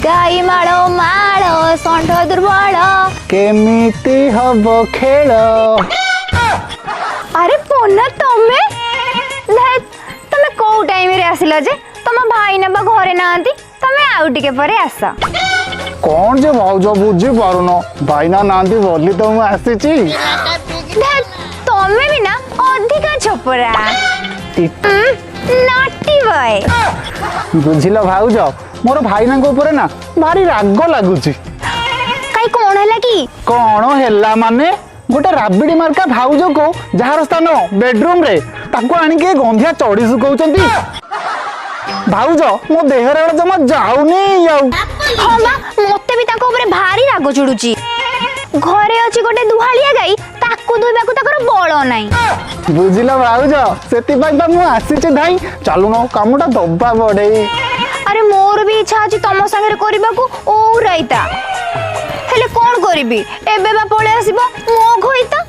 ଗାଈ ମାଳ ମାଳ, ଷଣ୍ଢ ଦୁର୍ବଳ। କେମିତି ହବ ଖେଳ? ଆରେ ପୋନା, ତମେ? ଧେତ୍, ତମେ କୋଉ ଟାଇମରେ ଆସିଲ ଯେ? ତମ ଭାଇନା ବା ଘରେ ନାହାନ୍ତି। ତମେ ଆଉ ଟିକେ ପରେ ଆସ। କଣ ଯେ ଭାଉଜ, ବୁଝି ପାରୁନ? ଭାଇନା ନାହାନ୍ତି ବୋଲି ତ ମୁଁ ଆସିଛି। ଧେତ୍, ତମେ ବି ନା ଅଧିକା ଛୋପରା। ନଟି ବୟ। ବୁଝିଲ ଭାଉଜ, ମୋର ଭାଇନାଙ୍କ ଉପରେ ନା ଭାରି ରାଗ ଲାଗୁଛି। କାଇଁ, କଣ ହେଲା କି? କଣ ହେଲା ମାନେ, ଗୋଟେ ରାବିଡି ମାର୍କା ଭାଉଜକୁ, ଯାହାର ସ୍ଥାନ ବେଡରୁମ ରେ, ତାକୁ ଆଣିକି ଏ ଗନ୍ଧିଆ ଚଢି ଶୁଖଉଛନ୍ତି। ଭାଉଜ, ମୋ ଦେହରେ ଗୋଟେ ଜମା ଯାଉନି ଆଉ। ହଁ ବା, ମତେ ବି ତାଙ୍କ ଉପରେ ଭାରି ରାଗ ଚିଡୁଛି। ଘରେ ଅଛି ଗୋଟେ ଦୁହାଳିଆ ଗାଈ, ତାକୁ ଦୁହିବାକୁ ତାଙ୍କର ବଳ ନାହିଁ। ବୁଝିଲ ଭାଉଜ, ସେଥିପାଇଁ ତ ମୁଁ ଆସିଛି ଧାଇ। ଚାଲୁନ, କାମଟା ଦବା ବଢେଇ। ଆରେ, ମୋର ବି ଇଚ୍ଛା ଅଛି ତମ ସାଙ୍ଗରେ କରିବାକୁ ଓଉ ରାଇତା। ହେଲେ କଣ କରିବି, ଏବେ ବା ପଳେଇ ଆସିବ ମୋ ଘଇତା।